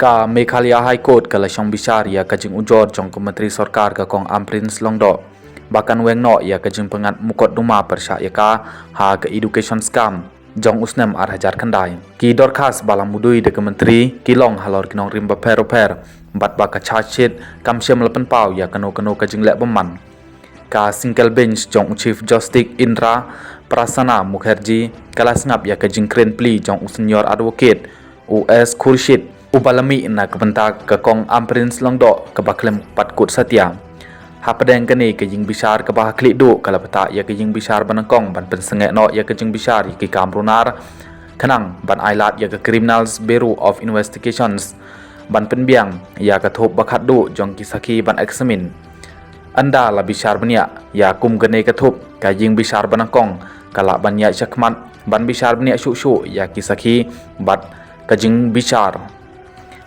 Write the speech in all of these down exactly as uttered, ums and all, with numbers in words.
Ka Meghalaya High Court ka la shong bishar ïa ka jingujor jong ka Myntri Sorkar ka Kong Ampareen Lyngdoh ba kan weng noh ïa ka jingpynngat mukotduma pyrshah ïa ka ha ka education scam jong u snem ar hajar khyndai. Ki dorkhas ba la mudui da ka Myntri ki long halor ki nongrim bapher bapher bad ba ka charge sheet kam shym la pynpaw ïa kano kano ka jingleh bymman. Ka single bench jong u Chief Justice Indira Prasanna Mukherjee ka la sngap ïa ka jingkren pli jong u Senior Advocate u S Khurshid, uba la mih na ka bynta ka Kong Ampareen Lyngdoh kaba khlem pat kut satia. Hapdeng kane ka ïing bishar kaba ha khlieh duh ka la bthah ïa ka ïing bishar ba nyngkong ban pynsangeh noh ïa ka jingbishar ïa ki kam runar khnang ban ailad ïa ka Criminals Bureau of Investigations ban pynbiang ïa ka thup ba khatduh jong ki sakhi ban examine. Ynda la bishar bniah ïa kum kane ka thup, ka ïing bishar ba nyngkong ka lah ban ïaid shakhmat ban bishar bniah shuh shuh ïa ki sakhi bad ka jingbishar.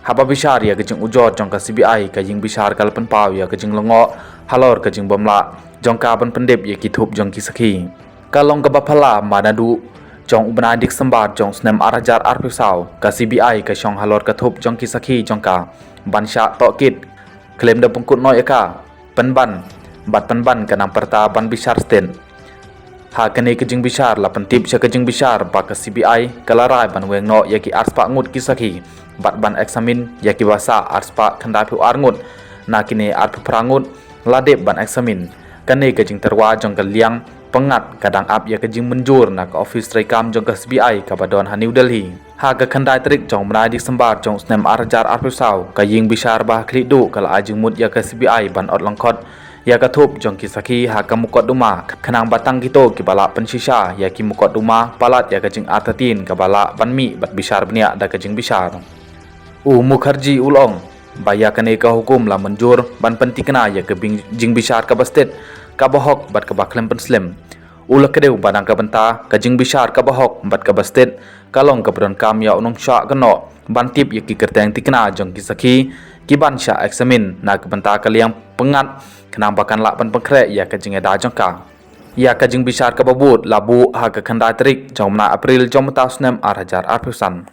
Haba bishar ïa ka jingujor jong ka C B I, ka ïing bishar ka la pynpaw ïa ka jinglyngngoh halor ka jingbymlah jong ka ban pyndep ïa ki thup jong ki sakhi. Ka long kaba phylla ma naduh jong u bnai December jong u snem ar hajar arphew saw, ka C B I ka shong halor ka thup jong ki sakhi jong ka ban shah tohkit khlem da pynkut noh ïa ka, pynban bad pynban ka nang pyrta ban bishar stet. Ha kane ka jingbishar la pyntip sha ka jingbishar ba ka C B I ka la rai ban weng noh ïa ki arspah ngut ki sakhi bad ban examine ïa kiba sah arspah khyndaiphew ar ngut. Na kine arphew phra ngut la dep ban examine. Kane ka jingtyrwa jong ka liang pynngat ka dang ap ïa ka jingmynjur na ka ophis treikam jong ka C B I kaba don ha New Delhi. Ha ka khyndai tarik jong u bnai December jong u snem ar hajar arphew saw, ka ïing bishar ba ha khlieh duh ka la ai jingmut ïa ka C B I ban ot lyngkot ïa ka thup jong ki sakhi ha ka mukotduma khnang ba tang kito kiba lah pynshisha ïa ki mukotduma palat ïa ka jingartatien kaba lah ban mih bad bishar bniah da ka jingbishar. U Mukherjee u la ong ba ïa kane ka hukum la mynjur ban pynthikna ïa ka bing-, jingbishar kaba stet, kaba hok bad kaba khlem pynslem. U la kdew ba na ka bynta ka jingbishar kaba hok bad kaba stet, ka long kaba donkam ïa u nongshah kynnoh ban tip ïa ki kyrteng thikna jong ki sakhi ki ban shah examine na ka bynta ka liang pynngat khnang ba kan lah ban pynkhreh ïa ka jingïada jong ka. Ïa ka jingbishar kaba bud la buh ha ka khyndai tarik jong u bnai April jong mynta u snem ar hajar arphew san.